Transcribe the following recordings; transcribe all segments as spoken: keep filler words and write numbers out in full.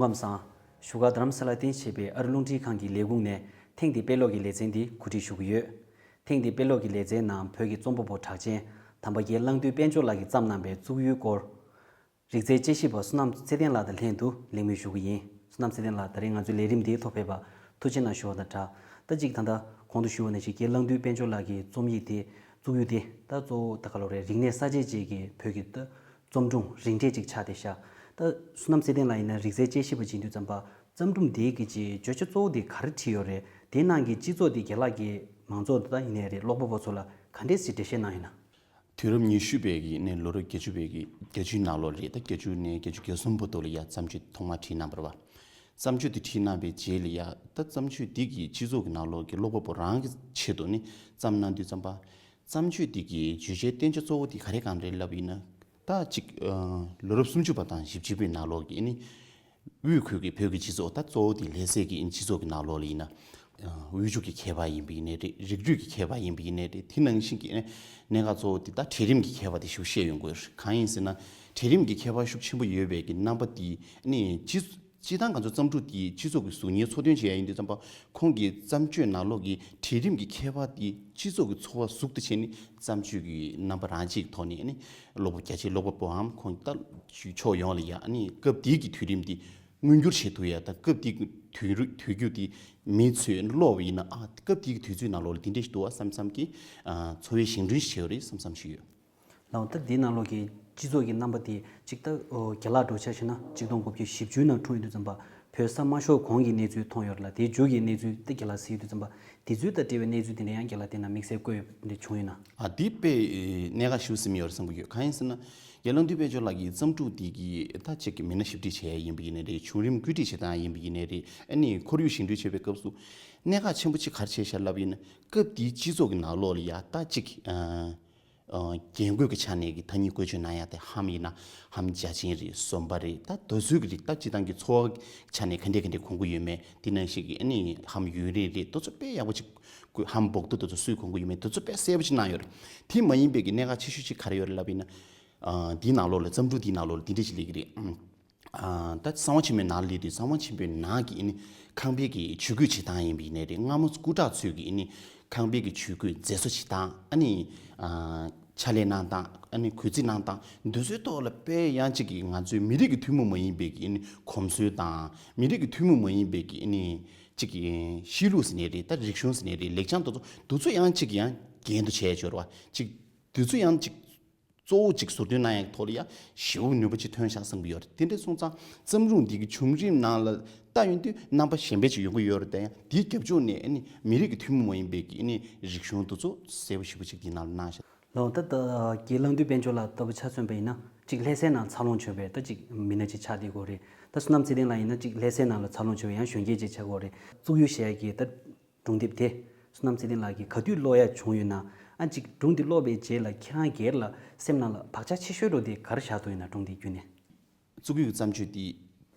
སྐུ་ཁམས་བཟང་། བཞུགས་སྒར་རྡ་རམ་ས་ལར་རྟེན་གཞི་བྱས་པའི་ཨ་རི་རླུང་འཕྲིན་ཁང་གི་ལས་ཁུངས་ནས་ཐེངས་འདིའི་དཔེ་ཀློག་གི་ལེ་ཚན་འདི་གོ་སྒྲིག་ཞུ་གི་ཡོད། ཐེངས་འདིའི་དཔེ་ཀློག་གི་ལེ་ཚན་ནང་བོད་ཀྱི་རྩོམ་པ་པོ་གྲགས་ཅན་དམ་པ་རྒན་གླང་རྡོལ་དཔལ་འབྱོར་ལགས་ཀྱིས་བརྩམས་གནང་པའི་བཙུགས་ཡུལ་སྐོར། རིག་རྩལ་དཔྱད་ཞིབ་པ་བསོད་ནམས་ཚེ་བརྟན་ལགས་དང་ལྷན་དུ་གླེང་མོལ་ཞུ་གི་ཡིན། བསོད་ནམས་ཚེ་བརྟན་ལགས། ད་རེས་ང་ཚོའི་ལས་རིམ་འདིའི་ཐོག་ཕེབས་པར་ཐུགས་རྗེ་གནང་ཞུ་བ་དང་སྦྲགས། ད་གཅིག་ད་ལྟ་གོང་དུ་ཞུས་པ་ནང་བཞིན་རྒན་གླང་རྡོལ་དཔལ་འབྱོར་ལགས་ཀྱི་རྩོམ་ཡིག་དེ། བཙུགས་ཡུལ་དེ་ད་གཙོ་བོ་ད་ག་ལོ་རེད། རིག་གནས་གསར་བརྗེ་ཅན་གྱི་བོད་ཀྱི་ད་རྩོམ་སྒྲུང་རིང་གྲས་ཅིག་ཆགས་བསྡད་ཤག་ད་བསོད་ནམས་ཚེ་བརྟན་ལགས་ཡིན་ན་རིག་རྩལ་དཔྱད་ཞིབ་པ་ཅིག་ཡིན་དུས་ཙམ་པ། བརྩམས་སྒྲུང་འདིའི་གི་ཅིག་བརྗོད་བྱ་གཙོ་བོ་དེ་ག་རེ་བྲིས་ཡོད་རེད། དེའི་ནང་གི་སྤྱི་ཚོགས་དེ་རྒན་ལགས་ཀྱིས་མང་ཚོགས་ད་ཡིན་ནའི་རེད། ཀློག་པ་པོ་ཚོ་ལ་ག་འདྲས་སེ་འགྲེལ་བཤད་གནང་ཡོད་ན། དུས་རབས་ཉི་ཤུ་པའི་གི་ནས་ལོ་རབས་བརྒྱད་ཅུ་པའི་གི་བརྒྱད་ཅུའི་ནང་ལོགས་རེད། ད་བརྒྱད་ཅུ་ནས་བརྒྱད་ཅུ་གྱ་གསུམ་བར་དུ་ལ་ཡ་བརྩམས་ཆོས་ཐོག་མར་བྲིས་གནང་བ་རེད་བ། བརྩམས་ཆོས་དེ་བྲིས་གནང་བའི་རྗེས་ལ་ཡ་ད་བརྩམས་ཆོས་འདི་གི་སྤྱི་ཚོགས་ཀྱི་ནང་ལོགས་ཀྱི་ཀློག་པ་པོ་རང་གི་ཆེད་དུ་ནི་བརྩམས་གནང་དུས་ཙམ་པ། བརྩམས་ཆོས་འདི་གི་བརྗོད་བྱའི་བསྟན་བཅོས་གཙོ་བོ་དེ་ག་རེ་གང་རེད་ལབ་ཡིན་ན། ད་ཅིག་ལོ་རབས་སུམ་ཅུ་པ་དང་བཞི་བཅུ་པའི་ནང་ལོགས་ཀྱི་ནི། དབུས་ཁུལ་གྱི་བོད་ཀྱི་སྤྱི་ཚོགས་ད་གཙོ་བོ་དེ་ལྷ་སའི་གི་སྤྱི་ཚོགས་ཀྱི་ནང་ལོགས་ལ་ཡིན་ན། དབུལ་ཕྱུག་གི་ཁྱད་པར་ཡིན་པ་ཡིན་ནའི་རེད། རིགས་རུས་ཀྱི་ཁྱད་པར་ཡིན་པ་ཡིན་ནའི་རེད། དེ་ནང་བཞིན་གྱི་གནད་འགག་གཙོ་བོ་དེ་ད་གྲལ་རིམ་གྱི་ཁྱད་པར་དེ་ཞིག་བཤད་ཡོང་དགོས། གང་ཡིན་ཟེར་ན། གྲལ་རིམ་གྱི་ཁྱད་པར་ཤུགས་ཆེན་པོ་ཡོད་པའི་གི་རྣམ་པ་དེ་ནི་སྤྱི་སྤྱི་བཏང་ང་ཚོ་བརྩམས་སྒྲུང་དེ་སྤྱི་ཚོགས་ཀྱི་གཟུགས་བརྙན་འཚོ་སྟོན་བྱེད་ཡ་ཡིན་དུས་ཙམ་པ། ཁོང་གི་བརྩམས་ཆོས་ནང་ལོགས་ཀྱི་གྲལ་རིམ་གྱི་ཁྱད་པར་དེ་སྤྱི་ཚོགས་ཀྱི་འཚོ་བ་གཟུགས་དུ་བྱས་ནས་བརྩམས་ཆོས་ཀྱི་རྣམ་པ་རང་གཅིག་ཐོག་ནས་ནི། ཀློག་པ་རྒྱ་ཆེའི་ཀློག་པ་པོའམ་ཁོང་ད་ཕྱོགས་ཡོངས་ལ་ཡ་ནི་སྐབས་དེའི་གི་དུས་རིམ་དེ། མངོན་འགྱུར་བྱེད་ཐུབ་ཡ་དང་། སྐབས་དེའི་དུས་རུ་དུས་རྒྱུན་དེ་མི་ཚོས་ཀློག་པ་ཡིན་ན། ཨ་སྐབས་དེའི་དུས་ཚོད་ནང་ལོགས་ལ་དེ་འདྲ་ཞིག་འདུག་ཨ་བསམ་བསམ་གྱི། ཨ་འཚོ་བའི་བཞེངས་སྐྲུན་ཞིག་བྱས་པ་རེད་བསམ་བསམ་ཞིག་ཡོད། ལགས། ད་འདིའི་ནང་ལོགས་ཀྱི་སྤྱི་ཚོགས་ཀྱི་རྣམ་པ་དེ་གཅིག་ད་ཨོ་རྒན་ལགས་འགྲོ་ཆ་བྱས་ན་གཅིག་སྟོང་དགུ་བརྒྱ་བཞི་བཅུའི་ནང་འཁྲུངས་ཡོད་དུས་ཙམ་པ། བོད་ས་མ་ཤོར་གོང་གི་གནས་ཚུལ་མཐོང་ཡོད་རེད་ལ། དེའི་མཇུག་གི་གནས་ཚུལ་ད་རྒན་ལགས་གཟིགས་ཡོད་དུས་ཙམ་པ། དེ་ཚོའི་ད་འབྲེལ་བའི་གནས་ཚུལ་དེ་འདྲ་ཡང་རྒན་ལགས་དེ་ན་དམིགས་བསལ་བཀོད་ཡོད་པ་འདྲ་བྱུང་ཡོད་ན། ཨ་འདི་དཔེ་གནད་འགག་ཞེ་པོ་ཟིན་ཡོད་རེད་བསམ་གྱི་ཡོད། གང་ཡིན་ཟེར་ན། རྒན་གླང་རྡོལ་དཔལ་འབྱོར་ལགས་ཀྱི་བརྩམས་སྒྲུང་འདི་གི་ད་ཅིག་གི་མི་སྣ་ཞིབ་འབྲི་བྱས་ཡ་ཡིན་པ་ཡིན་ནའི་རེད། བྱུང་རིམ་བཀོད་སྒྲིག་བྱེད་སྟངས་ཡིན་པ་ཡིན་ནའི་རེད། ཨ་ནི་ཁོར་ཡུག་བཞེངས་སྐྲུན་བྱེད་པའི་སྐབས་སུ་གནད་འགག་ཆེན་པོ་གཅིག་ག་རེ་བྱས་ཤག་ལབ་ཡིན་ན། སྐབས་དེའི་སྤྱི་ཚོགས་ཀྱི་ནང་ལོགས་ལ་ཡ་ད་ཅིག་ཨ་ཨ་རྒྱན་གོས་ཀྱི་ཆ་ནས་ཀྱི་ཐ་སྙད་བཀོལ་སྤྱོད་གནང་ཡ་དེ། ལྷམ་ཡིན་ན་ལྷམ་འཇའ་ཆེན་རེད། ཟོན་པ་རེད། ད་དེ་ཚོའི་གི་རིགས་ད་སྤྱིར་བཏང་གི་འཚོ་བ་ཆ་ནས་ག་འདྲས་ག་འདྲས་གོན་གྱི་ཡོད་མེད། དེ་ནང་བཞིན་གྱི་ཨ་ནི་ལྷམ་ཡུན་རིང་རེད། དེ་ཚོ་དཔེ་ཡག་པོ་ཅིག་ལྷམ་སྦོག་ཏོ་དེ་ཚོ་སུས་གོན་གྱི་ཡོད་མེད། དེ་ཚོ་དཔེ་གསལ་པོ་ཅིག་གནང་ཡོད་རེད། དེ་མ་ཡིན་པའི་གི་གནད་འགག་ཆེ་ཤོས་ཅིག་ག་རེ་ཡོད་རེད་ལབ་ཡིན་ན། ཨ་འདིའི་ནང་ལོགས་ལ། བརྩམས་སྒྲུང་འདིའི་ནང་ལོགས་ལ་འདི་འདྲས་ཅིག་སླེབས་ཀྱི་རེད། ཨ་ད་གསང་བ་ཆེན་མོའི་ནང་ལ་སླེབས་དུས། གསང་བ་ཆེན་པོའི་ནང་གི་ཨ་ནི་ཁང་པའི་གི་ཇུས་འགོད་བྱེད་སྟངས་ཡིན་པ་ཡིན་ནའི་རེད། སྔ་མོ་སྐུ་དྲག་ཚོས་ཀྱི་ཨ་ནི་ཁང་པའི་གི་ཇུས་འགོད་མཛད་གཙོ་བྱེད་སྟངས། ཨ་ནི་ཨ་ཕྱག་ལས་གནང་སྟངས། ཨ་ནི་གུས་བརྩི་གནང་སྟངས། འདི་ཚོའི་ཐོག་ལ་དཔེ་ཡང་གཅིག་གི་ང་ཚོའི་མི་རིགས་ཀྱི་ཐུན་མོང་མ་ཡིན་པའི་གི་ཨ་ནི་གོམས་སྲོལ་དང་། མི་རིགས་ཀྱི་ཐུན་མོང་མ་ཡིན་པའི་གི་ཨ་ནི་གཅིག་གི་གཤིས་ལུགས་ཟེར་ནའི་རེད། ད་རིག་གཞུང་ཟེར་ནའི་རེད། ལེགས་བྱང་དེ་ཚོ། དེ་ཚོ་ཡང་གཅིག་ཡང་རྒྱན་དུ་བྱས་ཡོད་རེད་བ། གཅིག་དེ་ཚོ་ཡང་གཅིག་གཙོ་བོ་གཅིག་ཟུར་འདོན་གནང་ཡག་ཐོག་ལ་ཡ་ཞེ་པོ་ནུས་པ་ཅིག་ཐོན་ཤག་བསམ་གྱི་ཡོད་རེད། དེ་འདྲ་སོང་ཙང་བརྩམས་སྒྲུང་འདི་གི་བྱུང་རིམ་ནང་ལ་ལྟ་ཡོང་དུས་རྣམ་པ་གཞན་པ་ཅིག་ཡོང་གི་ཡོད་རེད། དེ་ཡང་དེའི་རྒྱབ་ལྗོངས་ནས་ཨ་ནི་མི་རིགས་ཀྱི་ཐུན་མོང་མ་ཡིན་པའི་གི་ཨ་ནི་རིག་གཞུང་དེ་ཚོ་གསལ་པོ་ཞེ་པོ་ཅིག་འདི་ནང་ལ་གནང་ཤག་ལགས། ད་ད་རྒན་གླང་རྡོལ་དཔལ་འབྱོར་ལགས་ལྟ་བུ་ཆ་མཚོན་པ་ཡིན་ན། གཅིག་ལྷ་སའི་ནང་འཚར་ལོངས་བྱུང་བའི་ད་གཅིག་མི་སྣ་ཅིག་ཆགས་བསྡད་ཀྱི་ཡོད་རེད། ད་བསོད་ནམས་ཚེ་བརྟན་ལགས་ཡིན་ན་གཅིག་ལྷ་སའི་ནང་ལ་འཚར་ལོངས་བྱུང་བའི་ཡང་གཞོན་སྐྱེས་ཅིག་ཆགས་ཀྱི་ཡོད་རེད། བཙུགས་ཡུལ་ཞེས་ཡ་གི་ད་སྒྲུང་དེབ་དེ་བསོད་ནམས་ཚེ་བརྟན་ལགས་ཀྱིས་ག་དུས་ཀློག་ཡ་བྱུང་ཡོད་ན། ཨ་གཅིག་སྒྲུང་དེ་ཀློག་པའི་རྗེས་ལ་ཁྱེད་རང་སྒེར་ལ་སེམས་ནང་ལ་བག་ཆགས་ཆེ་ཤོས་འདྲ་བོ་དེ་ག་རེ་བཞག་འདུག་ཡིན་ན། སྒྲུང་དེ་བརྒྱུད་ནས། བཙུགས་ཡུལ་གྱི་བརྩམས་ཆོས་དེ་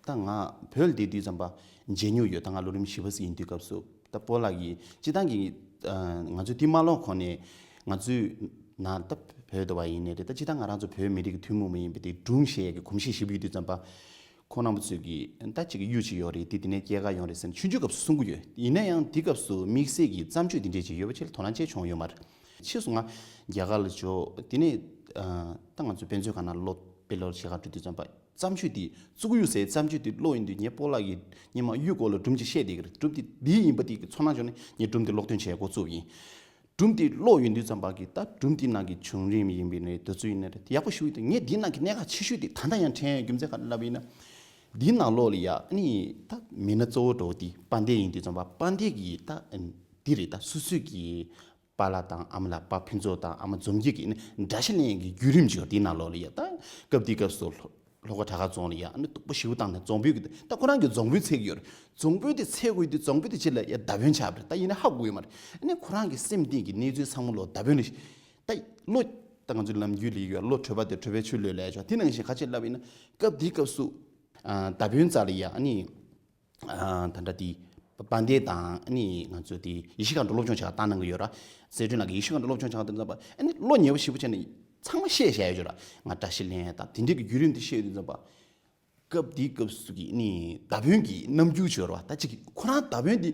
ད་ང་བོད་ལ་བསྡད་དུས་ཙམ་པ་མཇལ་མྱོང་ཡོད། ད་ང་ལོ་རིམ་བཞི་པ་ཟིག་ཡིན་དུས་སྐབས་སུ། ད་སྤོ་ལགས་ཀྱིས་སྤྱིར་བཏང་གི་ང་ཚོའི་དེ་མ་ཀློག་གོང་ནས། ང་ཚོའི་ནང་ད་བོད་དུ་བ་ཡིན་ནའི་རེད། ད་སྤྱིར་བཏང་ང་རང་ཚོ་བོད་མི་རིགས་ཀྱི་ཐུན་མོང་མ་ཡིན་པའི་དེ་སྒྲུང་བཤད་ཡས་ཀྱི་གོམས་གཤིས་ཞེ་པོ་ཡོད་དུས་ཙམ་པ། ཁོང་རྣམ་པ་ཚོས་ཀྱིས་ད་ཅིག་གཡུ་ཅིག་ཡོད་རེད། དེ་དེ་ནས་སྐྱེལ་ག་ཡོང་རེད་ཟེར་ནས་ཆུང་ཆུང་སྐབས་སུ་གསུང་གི་ཡོད། ཡིན་ན་ཡང་དེ་སྐབས་སུ་དམིགས་བསལ་གྱི་བརྩམས་ཆོས་དེ་འདྲས་ཅིག་ཡོད་པ་ཅིག་ལ་དོ་སྣང་བྱས་བྱུང་ཡོད་མ་རེད། ཕྱིས་སུ་ང་རྒྱ་གར་ལ་འབྱོར། དེ་ནས་ཨ་ད་ང་ཚོ་དཔེ་མཛོད་ཁང་ནང་ཀློག་དཔེ་ཀློག་བྱེད་གར་འགྲོ་དུས་ཙམ་པ། བརྩམས་ཆོས་དེ། བཙུགས་ཡུལ་ཟེར་བརྩམས་ཆོས་དེ་ཀློག་ཡོང་དུས། ངས་སྤོ་ལགས་ཀྱིས་སྔོན་མ་གཡུ་སྐོར་ལ་སྒྲུང་ཅིག་བཤད་བསྡད་ཀྱི་རེད། སྒྲུང་དེ་འདི་ཡིན་པ་དེ་གི་ཚོར་སྣང་བྱུང་ནས་ངས་སྒྲུང་དེ་ཀློག་འདོན་བྱས་འགོ་བཙུགས་པ་ཡིན། སྒྲུང་དེ་ཀློག་ཡོང་དུས་ཙམ་པ་གི་ད་སྒྲུང་དེ་ནང་གི་བྱུང་རིམ་ཡིན་པ་ཡིན་ནའི་དེ་ཚོ་ཡིན་ནའི་རེད། ཡག་པོ་ཞེ་པོ་ཡོད་དེ། ངས་འདི་ནང་གི་གནད་འགག་ཆེ་ཤོས་དེ་ད་ལྟ་ཡང་དྲན་ཡོད། རྒྱུ་མཚན་ག་རེ་ལབ་པ་ཡིན་ན། འདིའི་ནང་ལོགས་ལ་ཡ་ཨ་ནི་ད་མི་སྣ་གཙོ་བོ་འདྲ་བོ་དེ་དཔལ་ལྡན་ཡིན་དུས་ཙམ་པ། དཔལ་ལྡན་གྱིས་ད་འདི་རེད། ད་སོ་སོའི་གི་པཱ་ལགས་དང་ཨ་མ་ལགས། པཱ་ཕུན་ཚོགས་དང་ཨ་མ་འཛོམས་རྒྱལ་གྱི་ཨ་ནི་འདྲ་ཤ་ལེན་གྱི་བརྒྱུད་རིམ་ཅིག་ཡོད། དེའི་ནང་ལོགས་ལ་ཡ་ད་སྐབས་དེའི་སྐབས་སུ་ལྷོ་ལྷོ་ཁ་བྲག་དཀར་རྫོང་ལ་ཡ་ཨ་ནི་སྡུག་པོ་ཞེ་པོ་བཏང་ནས། རྫོང་དཔོན་གྱི་ད་ཁོ་རང་གི་རྫོང་དཔོན་འཚོལ་གྱི་ཡོད་རེད། རྫོང་དཔོན་དེ་འཚོལ་དགོས་དུས་རྫོང་དཔོན་དེ་རྗེས་ལ་ཡ་མདའ་དཔོན་ཆགས་པ་རེད། ད་ཡིན་ན་ཧ་གོ་ཡོད་མ་རེད། ཨ་ནི་ཁོ་རང་གི་སེམས་གཏིང་གི་གནས་ཚུལ་ཚང་མ་ལོག་མདའ་དཔོན་ལ། ད་བློ་ད་ང་ཚོའི་ལམ་རྒྱུད་ལ་ཡོད། བློ་གྲོས་པ་དེ་གྲོས་པའི་ཆོས་ལུགས་ལ་ཡ་ཆོག་དེ་ནང་བཞིན་ག་ཅི་ལབ་ཡིན་ན། སྐབས་དེའི་སྐབས་སུ་ཨ་མདའ་དཔོན་རྩ་ལ་ཡ་ཨ་ནི་ཨ་ད་ལྟ་དེ་དཔལ་ལྡན་དང་ཨ་ནི་ང་ཚོ་དེ་ཡེ་ཤེས་སྒང་དྲུག་སློབ་སྦྱོང་བྱེད་ག་བཏང་གནང་གི་ཡོད་ར། གསལ་སྒྲོན་ལགས་ཀྱིས་ཡེ་ཤེས་སྒང་དྲུག་སློབ་སྦྱོང་བྱེད་ག་བཏང་ཙམ་པ། ཨ་ནི་བློ་ཉེ་བོ་ཞེ་པོ་བྱས་ནས་ཚང་མ་བཤད་བཞག་ཡོད་ཅོག་ར། ང་བཀྲ་ཤིས་ལྷུན་དང་དེ་འདྲའི་གི་བརྒྱུད་རིམ་དེ་བཤད་ཡོད་དུས་ཙམ་པ། སྐབས་དེའི་སྐབས་སུ་གི་ནི་མདའ་དཔོན་གྱི་རྣམ་འགྱུར་བྱོས་ར་བ། ད་ཅིག་ཁོ་རང་མདའ་དཔོན་དེ་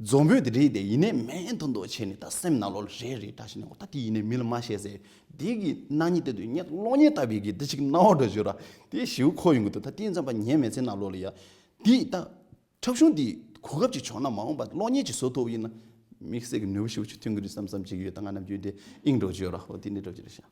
རྫོང་དཔོན་དེ་རེད་དེ། ཡིན་ནའི་མེད་མདོག་མདོག་བྱས་ནས་ད་སེམས་ནང་ལོགས་ལ་རེད་རེད་འདྲ་ཞིག་ནས། འོ་ད་དེ་ཡིན་ནའི་མི་ལ་མ་བཤད་ཟེར། དེ་གི་སྣང་བརྙན་བལྟས་དུས་ངས་གློག་བརྙན་ལྟ་བུའི་གི་དེ་ཅིག་སྣང་བ་འདྲ་བྱོས་ར། དེ་ཞེ་པོ་མཁོ་ཡོང་གི་འདུག་ད་དེ་ཡིན་ཙམ་པ་ངའི་མི་ཚེ་ནང་ལོགས་ལ་ཡ་དེ་ད། འཁྲབ་གཞུང་འདི་གོ་སྐབས་ཅིག་བྱུང་ན་མ་འོངས་པ་གློག་བརྙན་ཅིག་བཟོ་ཐུབ་ཡིན་ན་དམིགས་བསལ་གྱི་ནུས་པ་ཞེ་པོ་ཅིག་ཐོན་གྱི་རེད་བསམ་བསམ་བྱེད་ཀྱི་ཡོད། ད་ང་ནམ་རྒྱུན་དེ་དབྱིངས་འགྲོ་གི་ཡོད་ར། འོ་དེ་འདྲ་འགྲོ་གི་རེད་ཤག་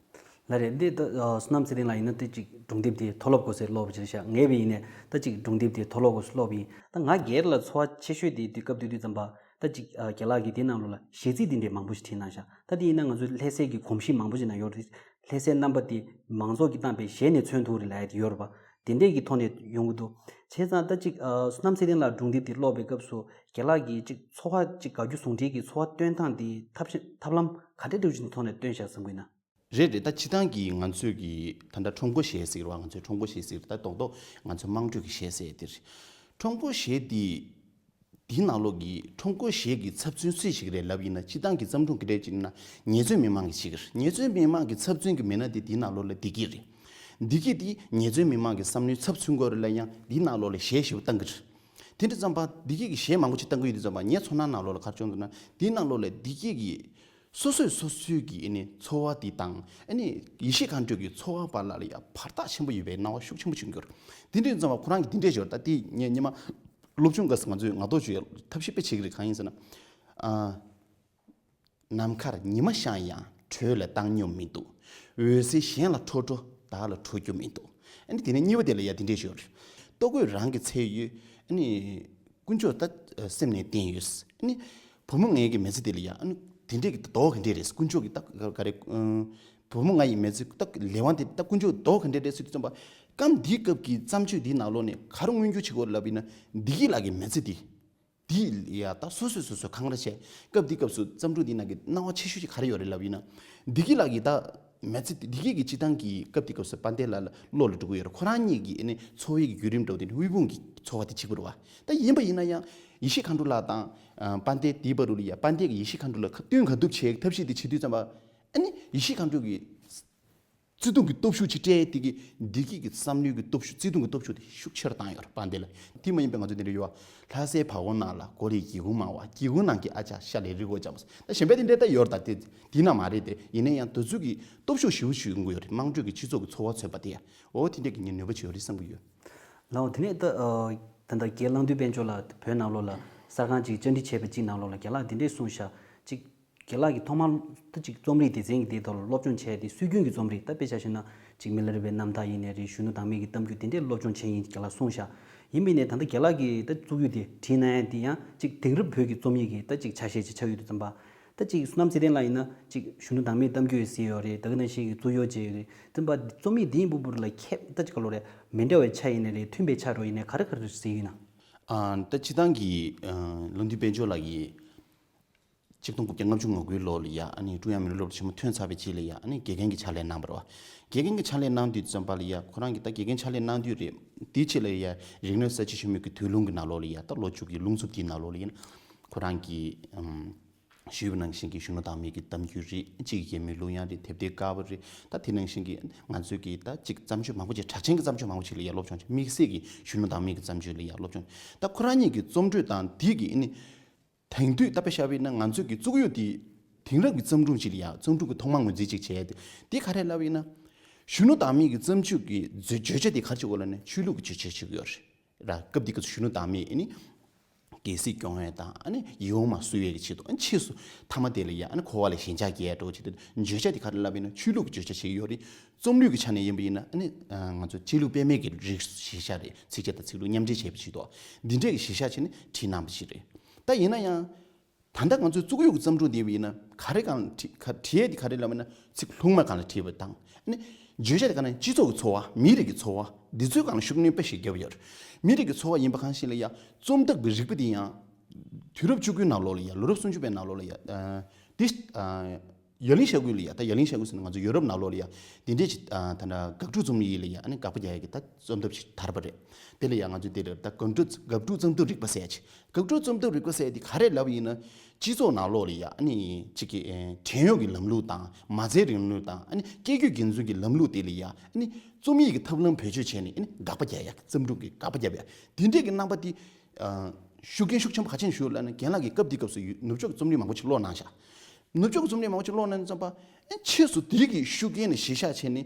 ལགས་རེད། འདི་ད་བསོད་ནམས་ཚེ་བརྟན་ལགས་ཡིན་ན་དེ་ཅིག་སྒྲུང་དེབ་དེ་མཐོ་སློབ་གོ་སའི་སློབ་ཅིག་རེད་ཤག་ངས་བས་ཡིན་ནས་ད་ཅིག་སྒྲུང་དེབ་དེ་མཐོ་སློབ་གོ་སའི་སློབ་ཡིན། ད་ང་སྒེར་ལ་ཚོར་བ་ཆེ་ཤོས་དེ་དུས་སྐབས་དེ་དུས་ཙམ་པ་ད་ཅིག་རྒན་ལགས་ཀྱིས་དེ་ནང་ལོགས་ལ་གཞས་ཚིག་དེ་འདྲས་མང་པོ་ཞིག་བྲིས་གནང་ཤག་ད་དེ་ཡིན་ན་ང་ཚོའི་ལྷ་སའི་གི་གོམས་གཤིས་མང་པོ་ཞིག་ནང་ཡོད་རེད། ལྷ་སའི་རྣམ་པ་དེ་མང་ཚོགས་ཀྱིས་བཏང་པའི་གཞས་ནས་མཚོན་ཐུབ་རེད་ལབ་ཡ་དེ་ཡོད་རེད་པ། དེ་འདྲས་ཀྱི་ཐོག་ནས་ཡོང་གི་འདུག་བྱས་ཙང་ད་ཅིག་ཨ་བསོད་ནམས་ཚེ་བརྟན་ལགས་སྒྲུང་དེབ་དེ་ཀློག་པའི་སྐབས་སུ་རྒན་ལགས་ཀྱིས་ཅིག་ཚོར་བ་ཅིག་དགའ་སྐྱོ་ཟུང་འབྲེལ་གྱི་ཚོར་བ་སྟོན་སྟངས་དེ་ཐབས་ཤེས་ཐབས་ལམ་ག་འདྲས་འདྲ་བོ་ཅིག་ཐོག་ནས་སྟོན་བཞག་བསམ་གྱི་ཡོད་ན། རེད་རེད། ད་སྤྱིར་བཏང་གི་ང་ཚོས་ཀྱི་ད་ལྟ་ཁྲོམ་སྐོར་གཞས་ཟེར་བ། ང་ཚོས་ཁྲོམ་སྐོར་གཞས་ཟེར། ད་རྡོག་རྡོག་ང་ཚོས་དམངས་ཁྲོད་ཀྱི་གཞས་ཟེར་དེ་རེད། ཁྲོམ་སྐོར་གཞས་འདི། དེའི་ནང་ལོགས་ཀྱི་ཁྲོམ་སྐོར་གཞས་ཀྱི་ཚབ་མཚོན་སུས་བྱེད་ཀྱི་རེད་ལབ་ཡིན་ན། སྤྱིར་བཏང་གི་བརྩམས་སྒྲུང་གི་གྲས་ཅིག་ཡིན་ན་ཉེས་ཚབས་མི་མང་གིས་བྱེད་ཀྱི་རེད། ཉེས་ཚབས་མི་མང་གི་ཚབ་མཚོན་གྱི་མི་སྣ་དེ་དེའི་ནང་ལོགས་ལ་བདེ་སྐྱིད་རེད། བདེ་སྐྱིད་དེ་ཉེས་ཚབས་མི་མང་གི་བསམ་བློའི་ཚབ་མཚོན་དགོས་རེད་ལབ་ཡང་དེའི་ནང་ལོགས་ལ་གཞས་ཞེ་པོ་བཏང་གི་རེད། དེ་འདྲ་ཙམ་པ་བདེ་སྐྱིད་ཀྱི་གཞས་མང་པོ་ཅིག་བཏང་གི་ཡོད་དུས་ཙམ་པ་ངའི་ཚོར་སྣང་ནང་ལོགས་ལ་ག་རེ་བྱུང་འདུག་ན། དེའི་ནང་ལོགས་ལ་བདེ་སྐྱིད་ཀྱི་སོ་སོས་སོ་སོའི་གི་ཨ་ནི་ཚོར་བ་དེ་དང་ཨ་ནི་ཡེ་ཤེས་མཁའ་འགྲོའི་གི་ཚོར་བ་བར་ལ་ལ་ཡ་བར་ཐག་ཆེན་པོ་ཡོད་པའི་སྣང་བ་ཤུགས་ཆེན་པོ་བྱུང་གི་ཡོད་རེད། དེ་འདྲ་ཙམ་པ་ཁོ་རང་གིས་དེ་འདྲས་ཞོར་ད་དེ་ངས་སྔོན་མ་སློབ་སྦྱོང་སྐབས་སུ་ང་ཚོས་ངག་ཐོག་བརྗོད་ཐབས་ཤེས་དཔེ་བྱེད་ཀྱི་རེད། གང་ཡིན་ཟེར་ན། ཨ། ནམ་མཁར་ཉི་མ་ཤར་ཡང་དྲོད་ལ་བཏང་སྙོམས་མི་འདུག་འོད་ཟེར་གཞན་ལ་འཕྲོ་འཕྲོ་བདག་ལ་འཕྲོ་རྒྱུ་མི་འདུག་ཨ་ནི་དེ་ནས་གཉིས་པ་དེ་ལ་ཡ་དེ་འདྲས་ཞོར། ལྟོ་གོས་རང་གི་ཚད་ཡོད། ཨ་ནི། དཀོན་མཆོག་ད་སེམས་ནས་བརྟེན་ཡོད། ཨ་ནི། བུ་མོ་ངའི་གི་མི་ཚེ་དེ་ལ་ཡ་ཨ་ནི་དེ་འདྲས་ཀྱི་རྡོག་ག་འདྲས་རེད། དཀོན་མཆོག་གི་ད་ག་རེ། བུ་མོ་ང་ཡི་མི་ཚེ་ད་ལས་དབང་དེ་ད་དཀོན་མཆོག་རྡོག་ག་འདྲས་རེད་ཟེར་དུས་ཙམ་པ། སྐབས་འདིའི་སྐབས་ཀྱི་བརྩམས་ཆོས་འདིའི་ནང་ལོགས་ནས་ག་རེ་མངོན་འགྱུར་བྱེད་དགོས་ལབ་ཡིན་ན། བདེ་སྐྱིད་ལགས་ཀྱི་མི་ཚེ་འདི། འདི་ཡ་ད་སོ་སོས་སོ་སོ་འཁང་ར་བྱས། སྐབས་འདིའི་སྐབས་སུ་བརྩམས་སྒྲུང་འདིའི་ནང་གི་སྣང་བ་ཆེ་ཤོས་ཅིག་ག་རེ་ཡོད་རེད་ལབ་ཡིན་ན། བདེ་སྐྱིད་ལགས་ཀྱི་ད་མི་ཚེ་བདེ་སྐྱིད་ཀྱི་སྤྱིར་བཏང་གི་སྐབས་དེའི་སྐབས་སུ་དཔལ་ལྡན་ལགས་ལ་བློ་ལ་འགྲོ་གི་ཡོད་རེད། ཁོ་རང་གཉིས་ཀྱི་ཨ་ནི་འཚོ་བའི་གི་བརྒྱུད་རིམ་འདྲ་བོ་དེ་ནི་དབུལ་ཕོངས་ཀྱི་འཚོ་བ་དེ་གཅིག་པ་རེད་བ། ད་ཡིན་པ་ཡིན་ན་ཡང་ཡེ་ཤེས་མཁའ་འགྲོ་ལགས་དང་། ཨ། དཔལ་ལྡན་དེའི་བར་དུ་ལ་ཡ་དཔལ་ལྡན་གྱིས་ཡེ་ཤེས་མཁའ་འགྲོ་ལ་ཁ་བསྟུན་ག་ཐུབ་བྱེད་ཐབས་ཤེས་དེ་བྱེད་དུས་ཙམ་པ། ཨ་ནི་ཡེ་ཤེས་མཁའ་འགྲོ་གིས་བརྩེ་དུང་གི་སྟོབས་ཤུགས་ཅིག་སྤྲད། དེ་གིས་བདེ་སྐྱིད་ཀྱི་བསམ་བློའི་གི་སྟོབས་ཤུགས། བརྩེ་དུང་གི་སྟོབས་ཤུགས་དེ་ཤུགས་ཆེ་རུ་བཏང་ཡོད་རེད། དཔལ་ལྡན་ལགས། དེ་མ་ཡིན་པའི་ང་ཚོ་དེ་འདྲ་ཡོད་བ། ལྷ་སའི་བ་གོ་ནང་ལ་གོ་ལའི་སྒེའུ་ཁུང་མང་བ། སྒེའུ་ཁུང་ནང་གི་ཨ་ཅག་ཤ་ལས་རི་མགོ་འཇམ་ཟེར། ད་གཞན་པ་དེ་འདྲ་ད་ཡོད་རེད། ད་དེ་དེ་ནང་མ་རེད་དེ། ཡིན་ན་ཡང་དེ་ཚོ་གི་སྟོབས་ཤུགས་ཞེ་པོ་ཞིག་ཡོང་གི་ཡོད་རེད། དམངས་ཁྲོད་ཀྱི་སྤྱི་ཚོགས་ཀྱི་འཚོ་བ་མཚོན་པ་དེ་ཡ། འོ་དེ་འདྲ་གི་ངས་ནུས་པ་ཅིག་ཡོད་རེད་བསམ་གྱི་ཡོད། ལགས་འོ། དེ་ནས་ད་ཨ་ད་ལྟ་རྒན་གླང་མདུན་དཔལ་འབྱོར་ལགས་བོད་ནང་ལོགས་ལ་གསར་ཁང་ཅིག་བཅར་འདྲི་བྱས་པ་ཅིག་ནང་ལོགས་ལ་རྒན་ལགས་དེ་འདྲས་གསུངས་ཤག་ཅིག་རྒན་ལགས་ཀྱིས་ཐོག་མར་ད་ཅིག་རྩོམ་རིག་སྡེ་ཚན་གྱི་དེ་ཐོག་ལ་སློབ་སྦྱོང་བྱས་ཏེ། སྲོལ་རྒྱུན་གྱི་རྩོམ་རིག་ད་དཔེ་ཆ་བཞག་ན་ཅིག་མི་ལ་རས་པའི་རྣམ་ཐར་ཡིན་ནའི་རེད། གཞོན་ནུ་དྭངས་མའི་གི་གཏམ་རྒྱུད་དེ་འདྲས་སློབ་སྦྱོང་བྱས་ཡིན་རྒན་ལགས་གསུངས་ཤག་ཡིན་པས་ནས་ད་ལྟ་རྒན་ལགས་ཀྱིས་ད་གཙུག་གཡུ་དེ་བྲིས་གནང་ཡ་དེ་ཡང་ཅིག་དེང་རབས་བོད་ཀྱི་རྩོམ་ཡིག་གི་ད་ཅིག་ཆ་ཤས་ཅིག་ཆགས་ཡོད་དུས་ཙམ་པ། ད་ཅིག་བསོད་ནམས་ཚེ་བརྟན་ལགས་ཡིན་ན་ཅིག་གཞོན་ནུ་དྭངས་མའི་གཏམ་རྒྱུད་ཟེར་ཡོད་རེད། ད་ག་ནང་བཞིན་གྱི་གཙུག་གཡུ་བྱས་ཡོད་རེད། དེ་འདྲ་རྩོམ་ཡིག་འདིའི་འབུར་འབུར་ལ་ཁྱད་ད་ཅིག་ག་ལོ་རེད། མི་འདྲ་བའི་ཆ་ཡིན་ནའི་རེད། མཐུན་པའི་ཆ་རོ་ཡིན་ནའི་ག་རེ་ག་རེ་ཟེར་ཡིན་ན། ཨ། ད་སྤྱིར་བཏང་གི་ཨ་གླང་མདུན་དཔལ་འབྱོར་ལགས་ཀྱིས་ཆིག་སྟོང་དགུ་བརྒྱ་ལྔ་བཅུ་ང་དགུའི་ལོ་ལ་ཡ་ཨ་ནི་ཀྲུང་དབྱང་མི་རིགས་སློབ་གྲྭ་ཆེན་མོ་ཐོན་ཚར་བའི་རྗེས་ལ་ཡ་ཨ་ནི་དགེ་རྒན་གྱི་ཕྱག་ལས་གནང་བ་རེད་བ། དགེ་རྒན་གྱི་ཕྱག་ལས་གནང་དུས་ཙམ་པ་ལ་ཡ་ཁོ་རང་གིས་ད་དགེ་རྒན་ཕྱག་ལས་གནང་དུས་རེད། དེའི་རྗེས་ལ་ཡ་རིག་གནས་གསར་བརྗེ་ཆེན་མོའི་གི་དུས་རླུང་གི་ནང་ལོགས་ལ་ཡ་ད་ལོ་བཅུ་གི་རླུང་འཚུབ་དེའི་ནང་ལོགས་ལ་ཡིན་ན་ཁོ་རང་གིས་ཨམ་ཞུས་པ་ནང་བཞིན་གྱི་གཞོན་ནུ་དྭངས་མའི་གི་གཏམ་རྒྱུད་རེད། གཅིག་གི་རྒྱལ་མོའི་གླུ་དབྱངས་རེད། དེབ་ཐེར་དཀར་པོ་རེད། ད་དེ་ནང་བཞིན་གྱི་ང་ཚོའི་གི་ད་གཅིག་བརྩམས་ཆོས་མང་པོ་ཅིག་གྲགས་ཅན་གྱི་བརྩམས་ཆོས་མང་པོ་ཅིག་ལ་ཡ་སློབ་སྦྱོང་བྱས། དམིགས་བསལ་གྱི་གཞོན་ནུ་དྭངས་མའི་གི་བརྩམས་ཆོས་ལ་ཡ་སློབ་སྦྱོང་། ད་ཁོ་རང་ཉིད་ཀྱི་རྩོམ་འགྲོས་དང་དེ་གི་ཨ་ནི་དེང་དུས་ད་དཔེ་བཞག་པ་ཡིན་ན་ང་ཚོའི་གི་གཙུག་གཡུ་དེ་དེང་རབས་ཀྱི་བརྩམས་སྒྲུང་ཅིག་ལ་ཡ་བརྩམས་སྒྲུང་གི་ཐོག་མ་ངོས་འཛིན་ཅིག་བྱས་ཏེ། དེ་ག་རེ་ལབ་ཡིན་ན། གཞོན་ནུ་དྭངས་མའི་གི་བརྩམས་ཆོས་ཀྱི་བརྗོད་བརྗོད་བྱ་དེ་ག་རེ་ཅིག་ཡོད་ལབ་ན་ཆོས་ལུགས་ཀྱི་བརྗོད་བྱ་ཅིག་ཡོད་རེད། ར། སྐབས་དེ་གི་གཞོན་ནུ་དྭངས་མས་ཨ་ནི་རྒྱལ་སྲིད་སྐྱོང་ཡས་དང་ཨ་ནི་ཡིད་འོང་མ་བསུ་ཡས་ཀྱི་ཆེད་དུ། ཨ་ནི་ཕྱིས་སུ་མཐའ་མ་དེ་ལ་ཡ་ཨ་ནི་འཁོར་བ་ལ་ཞེན་ཆགས་སྐྱེ་ཡས་འདྲ་བོ་ཅིག་དེ་བརྗོད་བྱ་དེ་ག་རེ་ལབ་ཡིན་ན་ཆོས་ལུགས་ཀྱི་བརྗོད་བྱ་ཞིག་ཡོད་རེད། རྩོམ་ལུས་ཀྱི་ཆ་ནས་ཡིན་པ་ཡིན་ན་ཨ་ནི་ང་ཚོ་ཆོས་ལུགས་དཔེ་མེད་ཀྱི་རིགས་གཞི་བཞག་རེད། ཚིགས་བཅད་དང་ཚིག་ལྷུག་མཉམ་འབྲེལ་བྱས་པ་ཞིག་འདུག་འདི་འདྲས་ཀྱི་གཞི་བཞག་བྱས་ནས་བྲིས་གནང་བ་ཞིག་རེད། ད་ཡིན་ན་ཡང་། ད་ལྟ་ང་ཚོས་གཙུག་གཡུ་གི་བརྩམས་སྒྲུང་འདི་བས་ན་ག་རེ་སྒང་ལ་བྲིས་ག་བྲིས་ཡས་འདི་ག་རེ་ལབ་ན་ཚིག་ལྷུག་མ་སྒང་ལ་བྲིས་པ་དང་། ཨ་ནི་བརྗོད་བྱ་འདི་ག་ན་སྤྱི་ཚོགས་ཀྱི་འཚོ་བ། མིའི་རིགས་ཀྱི་འཚོ་བ་འདི་ཚོའི་སྒང་ལ་ཤུགས་སྣོན་དཔེ་ཞིག་བརྒྱབ་ཡོད་རེད། མིའི་རིགས་ཀྱི་འཚོ་བ་ཡིན་པ་གང་ཞིག་ལ་ཡ་རྩོམ་སྟེགས་ཀྱི་རིག་པ་འདི་ཡང་དུས་རབས་བཅུ་དགུའི་ནང་ལོགས་ལ་ཡ་ལོ་རབས་སུམ་ཅུ་པའི་ནང་ལོགས་ལ་ཡ་འདི། ཡ་ལིང་ཤར་ཁུལ་ལ་ཡ། ད་ཡ་ལིང་ཤར་ཁུལ་ཟེར་ན་ང་ཚོ་ཡོ་རོབ་ནང་ལོགས་ལ་ཡ། དེ་འདྲས་ཅིག་ཨ་ད་ནི་དགག་སྒྲུབ་རྩོམ་ཡིག་ལ་ཡ་ཨ་ནི་དགག་པ་རྒྱག་ཡ་གི་ད་རྩོམ་ཐབས་ཤིག་དར་བ་རེད། དེ་ལ་ཡ་ང་ཚོས་དེ་ལ་ད་དགག་སྒྲུབ་དགག་སྒྲུབ་རྩོམ་ཐབས་རིག་པ་ཟེར་ཡ་ཅིག་དགག་སྒྲུབ་རྩོམ་ཐབས་རིག་པ་ཟེར་ཡ་དེ་ག་རེ་ལབ་ཡིན་ན། སྤྱི་ཚོགས་ནང་ལོགས་ལ་ཡ་ཨ་ནི་ཅིག་གི་ཨེ་བྲན་གཡོག་གི་ལམ་ལུགས་དང་མ་རྩའི་རིང་ལུགས་དང་ཨ་ནི་སྐྱེ་རྒྱུད་འགན་སྲུང་གི་ལམ་ལུགས་དེ་ལ་ཡ་ཨ་ནི་རྩོམ་ཡིག་གི་ཐབས་ལམ་བེད་སྤྱོད་བྱས་ནས་ཨ་ནི་དགག་པ་རྒྱག་ཡ། རྩོམ་སྒྲུང་གི་དགག་པ་རྒྱབ་ཡ། དེ་འདྲས་ཀྱི་རྣམ་པ་དེ་ཨ་ཤུགས་རྐྱེན་ཤུགས་ཆེན་པོ་ག་ཅན་ཞུགས་ལབ་ན། རྒན་ལགས་ཀྱིས་སྐབས་དེའི་སྐབས་སུ་ཡོད་ནུབ་ཕྱོགས་ཀྱི་རྩོམ་རིག་མང་པོ་ཅིག་ཀློག་གནང་ཤག་ནུབ་ཕྱོགས་ཀྱི་རྩོམ་རིག་མང་པོ་ཅིག་ཀློག་གནང་དུས་ཙམ་པ། ཨེ་ཕྱིས་སུ་དེའི་གི་ཤུགས་རྐྱེན་ལ་གཞི་བཞག་བྱས་ནས།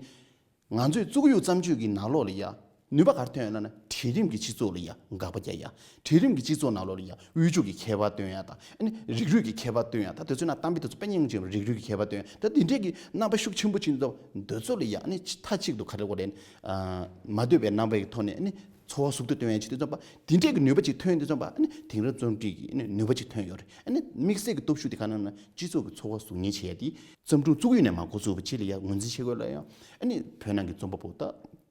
ང་ཚོས་བཙུགས་ཡུལ་བརྩམས་ཆོས་ཀྱི་ནང་ལོགས་ལ་ཡ་ནུས་པ་ག་རེ་ཐོན་ཡོད་ལབ་ན། གྲལ་རིམ་གྱི་སྤྱི་ཚོགས་ལ་ཡ་དགག་པ་རྒྱག་ཡ། གྲལ་རིམ་གྱི་སྤྱི་ཚོགས་ནང་ལོགས་ལ་ཡ་དབུལ་ཕྱུག་གི་ཁྱད་པར་སྟོན་ཡ་དང་། ཨ་ནི་རིགས་རུས་ཀྱི་ཁྱད་པར་སྟོན་ཡ་དང་། དེ་ཚོའི་ནང་གཏམ་དཔེ་དེ་ཚོ་དཔེ་རྙིང་ཅན་རིགས་རུས་ཀྱི་ཁྱད་པར་སྟོན་ཡ་དང་། དེ་འདྲས་ཀྱི་རྣམ་པ་ཤུགས་ཆེན་པོ་ཕྱིན་ཙང་འདོད་ཚོད་ལ་ཡ་ཨ་ནི་མཐའ་གཅིག་ཏུ་ག་རེ་གོ་རེད། ཨ་མ་འདོད་པའི་རྣམ་པའི་ཐོག་ནས་ཨ་ནི་ཚོར་བ་ཟུག་ཏུ་སྟོན་ཡ་ཅིག་དུས་ཙམ་པ། དེ་འདྲས་ཀྱི་ནུས་པ་ཅིག་ཐོན་དུས་ཙམ་པ། ཨ་ནི་དེང་རབས་རྩོམ་སྒྲིག་གི་ཨ་ནི་ནུས་པ་ཅིག་ཐོན་ཡོད་རེད། ཨ་ནི་དམིགས་བསལ་གྱི་སྟོབས་ཤུགས་དེ་ག་རེ་ལབ་ན། སྤྱི་ཚོགས་ཀྱི་ཚོར་བ་གཟུགས་བརྙན་བྱས་ཏེ་བརྩམས་སྒྲུང་བཙུགས་ཡུལ་ནས་མར་འགོ་བཙུགས་པ་ཅིག་ལ་ཡ་ངོས་འཛིན་བྱེད་དགོས་ལ་ཡ། ཨ་ནི་བོད་ནང་གི་རྩོམ་པ་པོ་ད་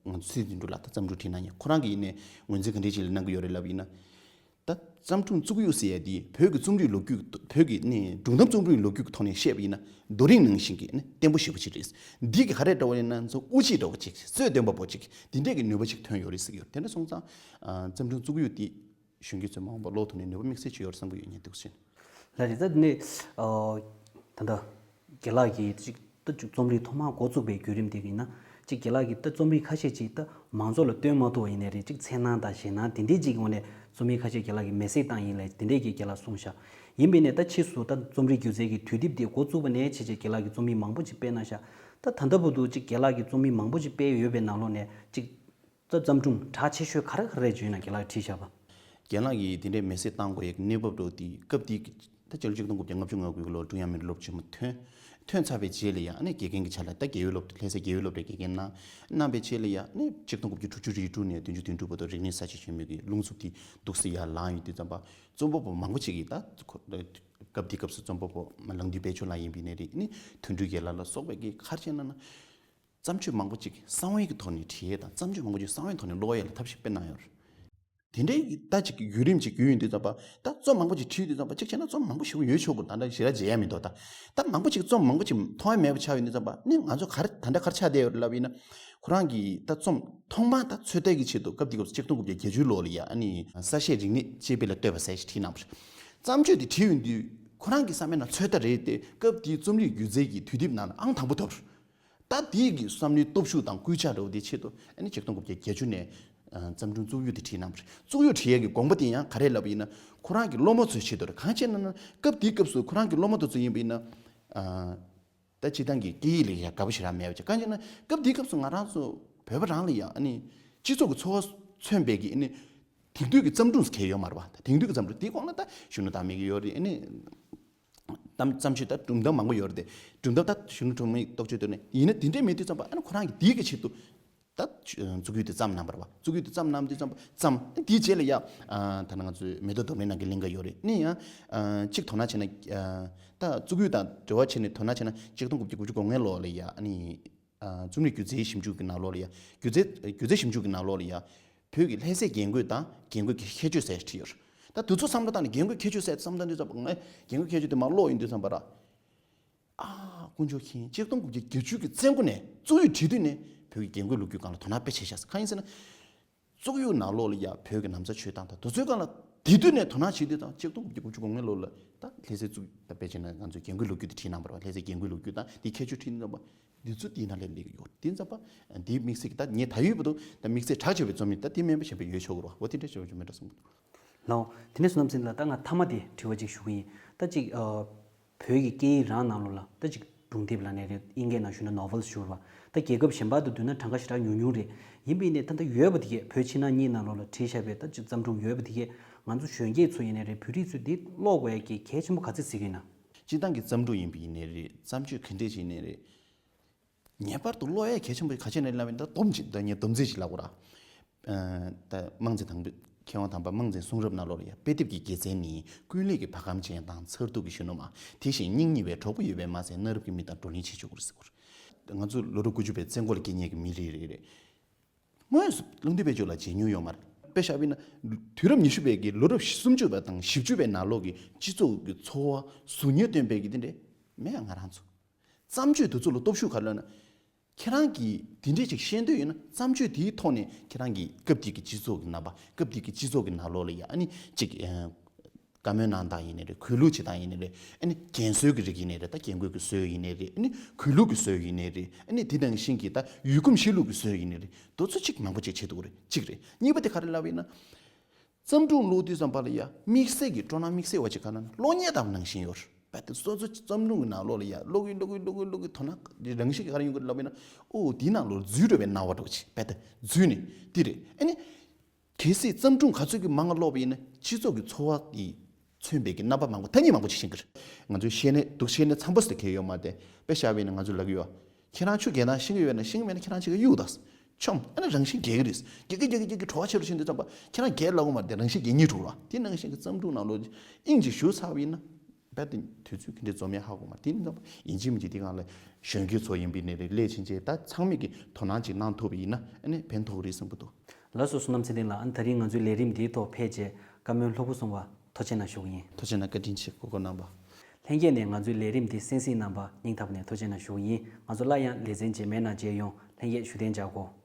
ང་ཚོ་ཚེ་བདུན་འབྲུག་ལགས་ད་བརྩམས་སྒྲུང་བྲིས་གནང་མཁན་ཁོ་རང་གིས་ཡིན་ནའི་ངོས་འཛིན་ག་འདྲས་ཅིག་ལ་གནང་གི་ཡོད་རེད་ལབ་ཡིན་ན། ད་བརྩམས་སྒྲུང་བཙུགས་ཡུལ་ཟེར་ཡ་དེ་བོད་ཀྱི་རྩོམ་རིག་ལོ་རྒྱུས། བོད་ཀྱི་ནི་སྒྲུང་གཏམ་རྩོམ་རིག་ལོ་རྒྱུས་ཀྱི་ཐོག་ནས་བཤད་པ་ཡིན་ན། རྡོ་རིང་ནང་བཞིན་གྱི་ནི་བརྟན་པོ་ཞེ་པོ་ཅིག་རེད། འདི་གི་ག་རེ་འདྲ་བོ་ཡིན་ན། ཚོ་དབུ་ཁྲིད་འདྲ་བོ་ཅིག་སྲོལ་གཏོད་པ་པོ་ཅིག་འདི་འདྲས་ཀྱི་ནུས་པ་ཅིག་ཐོན་ཡོད་རེད་ཟེར་གྱི་ཡོད། དེ་འདྲ་སོང་ཙང་ཨ་བརྩམས་སྒྲུང་བཙུགས་ཡུལ་དེ་གཞོན་སྐྱེས་ཚོས་མ་འོངས་པ་ཀློག་ཐུབ་ནས་ནུས་པ་དམིགས་བསལ་ཅིག་ཡོད་རེད་བསམ་གྱི་ཡོད། ངས་འདུག་ཟེར། ལགས་རེད། ད་ནི་ཨ་ད་ལྟ་རྒན་ལགས་ཀྱིས་ཅིག་ད་ཅིག་རྩོམ་རིག་ཐོག་མར་འགོ་བཙུགས་པའི་བརྒྱུད་རིམ་དེ་གི་ཡིན་ན། ཅིག་རྒན་ལགས་ཀྱིས་ད་རྩོམ་རིག་ཁ་ཤས་ཅིག་ད་མང་ཚོགས་ལ་སྟོན་མ་ཐུབ་པ་ཡིན་ནའི་རེད། ཅིག་འཚེར་སྣང་དང་ཞེད་སྣང་དེ་འདྲའི་ཅིག་གི་ངོས་ནས་རྩོམ་རིག་ཁ་ཤས་རྒན་ལགས་ཀྱིས་མེ་སྲེག་བཏང་ཡིན་ལབ་དེ་འདྲས་ཀྱི་རྒན་ལགས་གསུངས་ཤག་ཡིན་པས་ནས་ད་ཕྱིས་སུ་ད་རྩོམ་རིག་སྒྱུ་རྩལ་གྱི་དུས་དེབ་དེ་འགོ་བཙུགས་པ་ནས་བྱས་བྱས་རྒན་ལགས་ཀྱིས་རྩོམ་ཡིག་མང་པོ་ཅིག་སྤེལ་གནང་ཤག་ད་ད་ལྟ་བར་དུ་ཅིག་རྒན་ལགས་ཀྱིས་རྩོམ་ཡིག་མང་པོ་ཅིག་སྤེལ་ཡོད་པའི་ནང་ལོགས་ནས་ཅིག་ད་བརྩམས་སྒྲུང་གྲགས་ཆེ་ཤོས་ག་རེ་ག་རེ་བརྗོད་ན་རྒན་ལགས་བྲིས་བཞག་པ། རྒན་ལགས་ཀྱིས་དེ་འདྲའི་མེ་སྲེག་བཏང་དགོས་ཡག་གནས་བབ་འདྲ་བོ་དེ་སྐབས་དེའི་ད་ཕྱི་ལོ་ཆིག་སྟོང་དགུ་བརྒྱ་ལྔ་བཅུ་ང་དགུ་ལོར་ཀྲུང་དབྱང་མི་རིགས་སློབ་ཆེན་མ་ཐོན། ཐོན་ཚར་བའི་རྗེས་ལ་ཡང་ཨ་ནི་དགེ་རྒན་གྱི་ཆ་ལ་ད་རྒྱལ་ཡོངས་སློབ་ལྷ་སའི་རྒྱལ་ཡོངས་སློབ་གྲྭའི་དགེ་རྒན་གནང་། གནང་བའི་རྗེས་ལ་ཡང་ཨ་ནི་ཆིག་སྟོང་དགུ་བརྒྱ་དྲུག་ཅུ་རེ་དྲུག་ནས་བདུན་ཅུ་དོན་དྲུག་བར་དུ་རིག་གནས་གསར་བརྗེ་ཆེན་མོའི་གི་རླུང་འཚུབ་དེ་འདུག་སེ་ཡར་ལངས་ཡོང་དུས་ཙམ་པ། རྩོམ་པ་པོ་མང་པོ་ཅིག་གིས་ད་ཁོ་སྐབས་དེའི་སྐབས་སུ་རྩོམ་པ་པོ་ལང་དུས་དཔལ་འབྱོར་ལགས་ཡིན་པ་ཡིན་ནའི་རེད། ཨ་ནི་དོན་གྲུབ་རྒྱལ་ལགས་ལ་སོགས་པའི་གི་ག་རེ་བྱས་ན་ན། བརྩམས་ཆོས་མང་པོ་ཅིག་གསང་བའི་གི་ཐོག་ནས་བྲིས་ཡས་དང་། བརྩམས་ཆོས་མང་པོ་ཅིག་གསང་བའི་ཐོག་ནས་ཀློག་ཡས་ལ་ཐབས་ཤེས་དཔེ་གནང་ཡོད་རེད། དེ་འདྲའི་གི་ད་ཅིག་གི་བརྒྱུད་རིམ་ཅིག་བརྒྱུད་ཡོང་དུས་ཙམ་པ། ད་རྩོམ་མང་པོ་ཅིག་བྲིས་དུས་ཙམ་པ། གཅིག་བྱས་ན་རྩོམ་མང་པོ་ཞེ་པོ་ཡོད་ཆོག་གི་རེད། ད་ལྟ་ཞེ་དྲག་མཇལ་ཡ་མི་འདུག་ད་ད་མང་པོ་ཅིག་རྩོམ་མང་པོ་ཅིག་མཐོང་ཡ་མེད་པ་ཆགས་ཡོང་དུས་ཙམ་པ། ཨ་ནི་ང་ཚོ་ག་རེ་ད་ལྟ་ག་རེ་ཆགས་བསྡད་ཡོད་རེད་ལབ་ཡིན་ན། ཁོ་རང་གིས་ད་རྩོམ་ཐོག་མར་ད་ཚོད་ལྟ་གི་ཆེད་དུ་སྐབས་དེའི་སྐབས་སུ་ཆིག་སྟོང་དགུ་བརྒྱ་བརྒྱད་ཅུ་ལོ་ལ་ཡ་ཨ་ནི་གསལ་བཤད་རིག་གནས་ཅེས་པའི་ལ་བསྟོད་པ་ཟེར་ཞིག་བྲིས་གནང་བ་རེད། བརྩམས་ཆོས་དེ་བྲིས་ཡོང་དུས་ཁོ་རང་གི་བསམ་པའི་ནང་ཚོད་ལྟ་རེད་དེ། སྐབས་དེའི་རྩོམ་རིག་སྒྱུ་རྩལ་གྱི་དུས་དེབ་ནང་ལ་ཨང་དང་པོ་ཐོབ། ད་དེའི་གི་བསམ་བློའི་སྟོབས་ཤུགས་དང་སྐུལ་ལྕག་འདྲ་བོ་དེ་ཆེད་དུ་ཨ་ནི་ཆིག་སྟོང་དགུ་བརྒྱ་བརྒྱད་ཅུ་ནས་ཨ་བརྩམས་སྒྲུང་བཙུགས་ཡུལ་དེ་བྲིས་གནང་བ་རེད། བཙུགས་ཡུལ་བྲིས་ཡས་ཀྱི་དགོངས་པ་དེ་ཡང་ག་རེ་ལབ་པ་ཡིན་ན། ཁོ་རང་གི་སློབ་མ་ཚོའི་ཆེད་དུ་རེད། གང་བྱས་ན་ན་སྐབས་དེའི་སྐབས་སུ་ཁོ་རང་གི་སློབ་མ་དེ་ཚོ་ཡིན་པ་ཡིན་ན། ཨ་ད་སྤྱིར་བཏང་གི་སྐད་ཡིག་ལ་ཡང་དགའ་པོ་ཞེ་དྲག་མེད་པ་ཅིག་གང་བྱས་ན་སྐབས་དེའི་སྐབས་སུ་ང་རང་ཚོ་བོད་པ་རང་ལ་ཡང་ཨ་ནི་སྤྱི་ཚོགས་ཀྱི་ཚོར་བ་མཚོན་པའི་གི་ཨ་ནི་དེང་དུས་ཀྱི་བརྩམས་སྒྲུང་ཟེར་མཁན་ཡོད་མ་རེད་པ། ད་དེང་དུས་ཀྱི་བརྩམས་སྒྲུང་དེའི་གོང་ལ་ད་གཞོན་ནུ་དར་མེད་ཀྱི་ཡོད་རེད། ཨ་ནི་གཏམ་བརྩམས་ཆོས་ད་སྒྲུང་གཏམ་མང་པོ་ཡོད་རེད་དེ། སྒྲུང་གཏམ་ད་གཞོན་ནུ་གྲོགས་མོའི་རྟོགས་བརྗོད་དེ་ནས་ཡིན་ན། དེ་འདྲས་མེད་དུས་ཙམ་པ་ཨ་ནི་ཁོ་རང་གིས་དེའི་གི་ཆེད་དུ་ད་བཙུགས་ཡུལ་དེ་བརྩམས་གནང་བ་རེད་པ། བཙུགས་ཡུལ་དེ་བརྩམས་གནང་དུས་ཙམ་པ་བརྩམས། དེའི་རྗེས་ལ་ཡ་ཨ་ད་ནི་ང་ཚོའི་མེ་ཏོག་ལྡུམ་རའི་ནང་གི་གླིང་ག་ཡོད་རེད། ཨ་ནི་ཡང་ཨ་གཅིག་དོ་སྣང་བྱས་ན། ཨ་ད་བཙུགས་ཡུལ་དང་འབྲེལ་བ་བྱས་ནས་དོ་སྣང་བྱས་ན། ཆིག་སྟོང་དགུ་བརྒྱ་དགུ་བཅུ་གོ་ལྔའི་ལོ་ལ་ཡ་ཨ་ནི་ཨ་རྩོམ་རིག་སྒྱུ་རྩལ་ཞིབ་འཇུག་གི་ནང་ལོགས་ལ་ཡ། སྒྱུ་རྩལ་སྒྱུ་རྩལ་ཞིབ་འཇུག་གི་ནང་ལོགས་ལ་ཡ། བོད་ཀྱི་ལྷ་སའི་རྒྱན་གོས་དང་རྒྱན་གོས་ཀྱི་ཁྱད་ཆོས་ཟེར་བྲིས་ཡོད། ད་དུས་ཚོད་བསམ་བློ་བཏང་ནས་རྒྱན་གོས་ཁྱད་ཆོས་ཟེར་བསམ་བཏང་དུས་ཙམ་པ། ངས་རྒྱན་གོས་ཁྱད་ཆོས་དེ་མར་ཀློག་ཡོང་དུས་ཙམ་པ་ར། ཨ་དཀོན་མཆོག་མཁྱེན། ཆིག་སྟོང་དགུ་བརྒྱ་བརྒྱད་ཅུ་གི་བཙོན་སྒོ་ནས་བཙུགས་ཡུལ་བྲིས་དུས་ནས་བོད་ཀྱི་རྒྱན་གོས་ལོ་རྒྱུས་སྒང་ལ་དོ་སྣང་དཔེ་བྱས་ཤག་གང་ཡིན་ཟེར་ན། བཙུགས་ཡུལ་ནང་ལོགས་ལ་ཡ་བོད་ཀྱི་ན་བཟའ་མཆོད་སྟངས་དང་དེ་ཚོའི་སྒང་ལ་དེ་དུས་ནས་དོ་སྣང་བྱེད་དུས་དང་། ཆིག་སྟོང་དགུ་བརྒྱ་དགུ་བཅུ་གོ་ལྔའི་ལོ་ལ་ད་ལྷ་སའི་བཙུགས། ད་དཔེ་བྱས་ན་ང་ཚོའི་རྒྱན་གོས་ལོ་རྒྱུས་དེ་བྲིས་གནང་བ་རེད་པ། ལྷ་སའི་རྒྱན་གོས་ལོ་རྒྱུས་དང་དེའི་ཁྱད་ཆོས་བྲིས་ནས་ཙམ་པ། འདི་ཚོ་དེའི་ནང་ལ་སླེབས་ཀྱི་ཡོད། དེ་ཙམ་པ་འདིའི་དམིགས་བསལ་གྱི་ད་ངས་ད་ཡོད་པ་དང་ད་དམིགས་བསལ་གྲགས་ཆེ་བའི་རྩོམ་ཡིག་ད་དེ་མིན་པ་གཞན་པ་ཡོད་ཆོག་གི་རེད་པ། འོ་དེ་འདྲ་ཆེ་བ་ཅིག་མེད་འགྲོ་བསམ་གྱི་འདུག་ལགས། དེ་ནས་བསོད་ནམས་ཟེར་ལགས། ད་ང་མཐའ་མ་དེ་དྲི་བ་ཅིག་ཞུ་གི་ཡིན། ད་ཅིག་ཨ་བོད་ཀྱི་སྐད་ཡིག་རང་ནང་ལོགས་ལ་ད་ཅིག་སྒྲུང་དེབ་ལབ་ནའི་རེད། དབྱིན་སྐད་ནང་ཞུས་ན་ནོ་ཝེལ་ཞུ་བ། ད་རྒྱལ་ཁབ་གཞན་པ་དང་བསྡུར་ན་གྲངས་ཀ་ཞེ་དྲག་ཉུང་ཉུང་རེད། ཡིན་པས་ནས་ད་ལྟ་ཡོད་པ་དེ་གས། བོད་ཕྱི་ནང་གཉིས་ནང་ལོགས་ལ་བྲིས་བཞག་པའི་ད་ཅིག་བརྩམས་སྒྲུང་ཡོད་པ་དེ་གས། ང་ཚོ་གཞོན་སྐྱེས་ཚོ་ཡིན་ནའི་རེད། བོད་རིགས་ཚོས་འདི་ཀློག་དགོས་ཡ་གི་གལ་ཆེན་པོ་ག་ཚོད་བརྩི་གི་ཡིན་ན། སྤྱིར་བཏང་གི་བརྩམས་སྒྲུང་ཡིན་པ་ཡིན་ནའི་རེད། བརྩམས་ཆོས་ག་འདྲས་ཅིག་ཡིན་ནའི་རེད། ངེས་པར་དུ་ཀློག་ཡ་གལ་ཆེན་པོ་ག་ཅི་ཡིན་ལབ་ན། ད་སྡོམ་ཅིག་ད་ངས་སྡོམ་རྩིས་ཅིག་ལབ་དགོས་ར། ཨ་ད་དམངས་རྩིས་དང་པོའི་མཁས་དབང་དམ་པ་དམངས་རྩིས་གསུང་རབ་ནང་ལོགས་ལ་ཡ། དཔེ་དེབ་ཀྱི་དགེ་མཚན་ནི། ཀུན་ལེགས་ཀྱི་བ་གམ་ཅན་དང་མཚར་སྡུག་གི་གཞོན་ནུ་མ། དེ་བཞིན་སྙིང་ཉེ་བའི་གྲོགས་པོ་ཡོད་པས་མ་ཟད། གནའ་རབས་ཀྱི་མི་དང་བགྲོ་གླེང་བྱེད་ཆོག་གི་རེད་ཟེར་གོ་རེད། ང་ཚོ་ལོ་རབས་དགུ་བཅུ་པའི་བཙོན་སྒོ་ལ་སྐྱེས་མཁན་གྱི་མི་རེ་རེ་རེད། དངོས་སུ་ལང་དུས་དཔལ་འབྱོར་ལགས་མཇལ་མྱོང་ཡོད་མ་རེད། དཔེ་བཞག་པ་ཡིན་ན་དུས་རབས་ཉི་ཤུ་པའི་གི་ལོ་རབས་སུམ་ཅུ་པ་དང་བཞི་བཅུ་པའི་ནང་ལོགས་ཀྱི་སྤྱི་ཚོགས་ཀྱི་ཚོར་བ་གཟུགས་བརྙན་སྟོན་པའི་གི་དེ་འདྲས་མེད་ང་རང་ཚོ། བརྩམས་ཆོས་དེ་ཚོ་ལ་སྟོབས་ཤུགས་ག་རེ་ལབ་ན། ཁྱེད་རང་གིས་དེ་འདྲས་ཅིག་བཤད་འདོད་ཡོད་ན། བརྩམས་ཆོས་དེའི་ཐོག་ནས་ཁྱེད་རང་གིས་སྐབས་དེ་གི་སྤྱི་ཚོགས་ཀྱི་རྣམ་པ། སྐབས་དེ་གི་སྤྱི་ཚོགས་ཀྱི་ནང་ལོགས་ལ་ཡ། ཨ་ནི་ཅིག་ཨ། བཀའ་མོལ་གནང་སྟངས་ཡིན་ནའི་རེད། གུས་ལུགས་བྱེད་སྟངས་ཡིན་ནའི་རེད། ཨ་ནི་རྒན་གསོའི་གི་རིགས་ཡིན་ནའི་རེད། ད་རྒན་རྒོན་གྱི་སྲོལ་ཡིན་ནའི་རེད། ཨ་ནི་གུས་ལུགས་ཀྱི་སྲོལ་ཡིན་ནའི་རེད། ཨ་ནི་དེ་ནང་བཞིན་གྱི་ད་ཡུལ་གོམས་གཤིས་ལུགས་ཀྱི་སྲོལ་ཡིན་ནའི་རེད། དེ་ཚོ་ཅིག་མང་པོ་ཅིག་བྱེད་ཐུབ་ཀྱི་རེད། གཅིག་རེད། གཉིས་པ་དེ་ག་རེ་ལབ་ཡིན་ན། བརྩམས་སྒྲུང་ཀློག་དུས་ཙམ་པ་ལ་ཡ། དམིགས་བསལ་གྱི་སྤྲོ་སྣང་དམིགས་བསལ་བ་ཅིག་ག་ན་ན། གློག་བརྙན་ལྟ་བུ་ནང་བཞིན་ཡོད་རེད། རྦད་དེ་སོ་སོ་བརྩམས་སྒྲུང་གི་ནང་ལོགས་ལ་ཡ། ཀློག་གིན་ཀློག་གིན་ཀློག་གིན་ཀློག་གིན་དོ་སྣང་རང་བཞིན་གྱི་ག་རེ་ཡོང་གི་ལབ་ཡིན་ན། ཨོ། དེའི་ནང་ལོགས་འཛུལ་འགྲོ་བའི་སྣང་བ་འདྲ་བོ་ཅིག་རྦད་དེ་འཛུལ་ནས། དེ་རེད། ཨ་ནི། གལ་སྲིད་བརྩམས་སྒྲུང་ག་ཚོད་ཀྱི་མང་ང་ཀློག་པ་ཡིན་ན། སྤྱི་ཚོགས་ཀྱི་འཚོ་བ་ཡིས་མཚོན་པའི་གི་རྣམ་པ་མང་པོ། ཐ་སྙད་མང་པོ་ཅིག་ཤེས་ཀྱི་རེད། ང་ཚོའི་བཤད་གནས་འདུག་བཤད་གནས་འཚམ་པོ་ཟེར་གལ་ཡོད་མ་རེད། དཔེ་བཞག་པ་ཡིན་ན་ང་ཚོ་ལབ་ཀྱི་ཡོད། ཁྱེད་རང་ཆུ་རྒྱག་སྟངས་ཤེས་ཀྱི་ཡོད་ན། ཤེས་ཀྱི་མེད་ན་ཁྱེད་རང་ཅིག་གཡུག་དང་། མཆོངས། ཨ་ནི་རང་བཞིན་རྒྱག་གི་རེད། རྒྱག་གི་རྒྱག་གི་རྒྱག་གི་བྲོ་བ་ཆེ་རུ་ཕྱིན་དུས་ཙམ་པ། ཁྱེད་རང་རྒྱག་ལབ་ཀྱི་མ་རེད་དེ། རང་བཞིན་རྒྱག་སྙིང་བྲོ་ར། དེ་ནང་བཞིན་གྱི་བརྩམས་སྒྲུང་ནང་ལོགས་དབྱིངས་ཅིག་ཞུགས་ཚར་བ་ཡིན་ན། རྦད་དེ་དུས་ཚོད་ག་འདྲས་འཛོམས་ཡ་ཧ་གོ་མ་རེད། དེ་ནི་ཙམ་པ་ཡིན་གཅིག་མིན་གཅིག་དེ་སྒང་ལ་གཞོན་སྐྱེས་ཚོ་ཡིན་པ་ཡིན་ནའི་རེད། སླེབས་ཕྱིན་བྱས་ད་ཚང་མས་ཀྱིས་དོ་སྣང་ཅིག་གནང་ཐུབ་པ་ཡིན་ན། ཨ་ནི་ཕན་ཐོགས་ཀྱི་རེད་བསམ་གྱི་འདུག་ལགས་སོ། བསོད་ནམས་ཚེ་བརྟན་ལགས། ཨ་ནི་ད་རིང་ང་ཚོའི་ལས་རིམ་འདིའི་ཐོག་ཕེབས་བྱས་བཀའ་མོལ་ལྷུག་པོ་གསུངས་པ་ཐུགས་རྗེ་གནང་ཞུ་གི་ཡིན། ཐུགས་རྗེ་གནང་། བཀའ་དྲིན་ཆེ། གོ་སྐབས་གནང་བ། ལྷན་རྒྱས་ནས་ང་ཚོའི་ལས་རིམ་འདི་གསན་གཟིགས་གནང་བ་སྙིང་ཐག་པ་ནས་ཐུགས་རྗེ་གནང་ཞུ་གི་ཡིན། ང་ཚོ་སླར་ཡང་ལེ་ཚན་རྗེས་མའི་ནང་མཇལ་ཡོང་། ལྷན་རྒྱས་བཞུགས་གདན་འཇགས་དགོས།